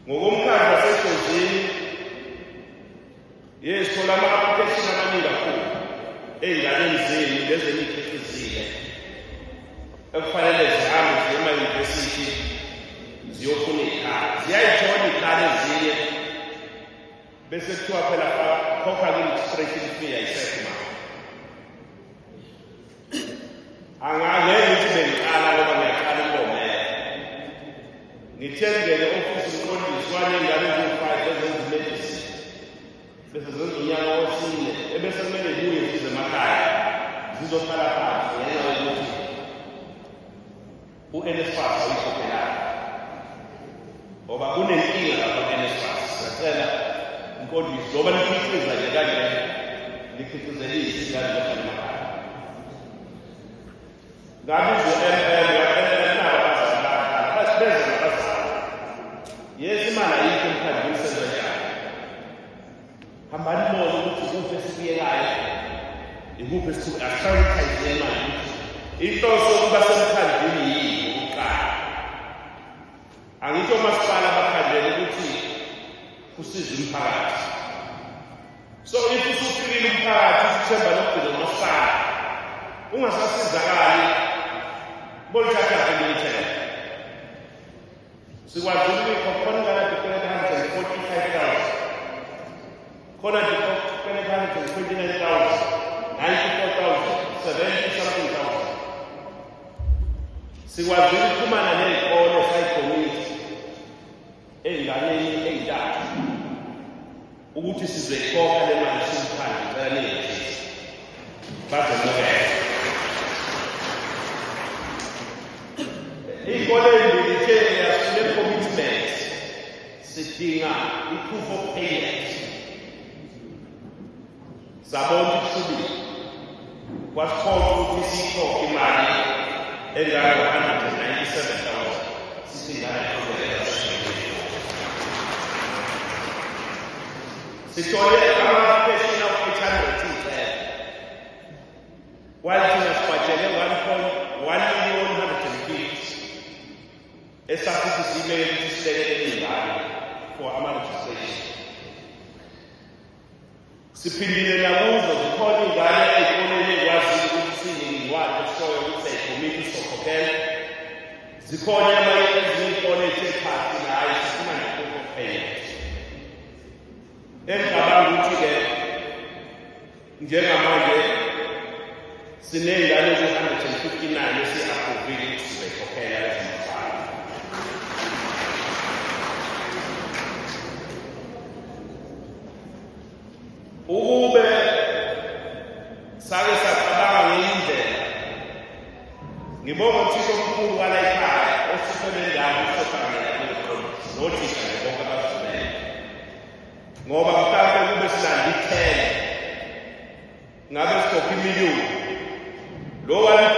Ngokomkhandlu waseJozini, yes, thola ama-application amaningi kakhulu ey'nganeni zenu lezi eniy'khiqizile ekufanele zihambe ziye ema-university ziyofuna iy'khala. Ziyayithola iy'khala ezinye bese kuthiwa phela khokha ki-registration fee, ayisekho imali. Angangeke ngithi bengiqala ngoba ngiyaqala ukubomela. Ngithe ngingene ofisi umqondisi waney'ngane eziwu-5 ezenza i-medicine bese zenza unyaka wesine, ebese kumele zibuye zize emakhaya zizohlala phansi ngenxa yokuthi u-NSFAS awuyikhokhelanga, ngoba kunenkinga lapha ku-NSFAS. Siyacela mqondisi, njengoba nikhiqiza nje kanje, nikhiqizelise izingane zohlala emakhaya. Ngabiza u-MM, wa-MM nabo abazali bakhala, bathi beze nabazali. Yes, imali ayikho emkhandlwini, senza njani? Hambani nibone ukuthi ikuphi esikuyekayo, ikuphi asiprioritize imali, ukuthi inhloso yokuba semkhandlwini yini ukuqala. Angithi omasipala bakhandlela ukuthi kusize umphakathi. So if usufikile umphakathi usithemba lokugcina umasipala ungasasizakali, bolithatha elinye. Sikwazile ukuyikhokha khona ingane ikweleta 145,000, khona ikweleta 129,000, 94,000, 70 something thousand. Sikwazile ukuxhumana ney'kole, sayikomiti ey'nganeni ey'ntathu ukuthi sizoyikhokha le mali siwuphande, ngicela ningethisi, bazemukela. Iy'kole ey'mbili ithe yasule commitment, sidinga i-proof of payment. Sabona ukuthi kushubile, kwasiphoqa ukuthi siyikhokhe imali engango-197,000, sithi ingane iqhubekela. Sithole ama-application of 800 iy'celo, while thina sibhajele 1.1 million 150 esasithi siyibeke ukuthi silekelele iy'ngane for ama-registration. Siphindile nakuzo, zikhona iy'ngane ey'koleni ey'kwazile ukuthi sinike iy'ncwadi esishoyo ukuthi siyayikhomita, sizokhokhela. Zikhona amanye ezinye iy'kole ey'the cha, thina hhayi, sifuna nje-proof of payment. Engicabanga ukuthi-ke njengamanje siney'ngane eziwu-159 esi-approvile ukuthi sizoyikhokhela ezimasipala. Ukube sake sacabanga ngenye indlela, ngibonga uthisha omkhulu wala ekhaya osiphe le ndawo usohlanganyela kuloqondisi nothisha nje bonke abazimele, ngoba mhlawumbe kube silanda ithele ngabe sikhokha imiliyoni lo 1.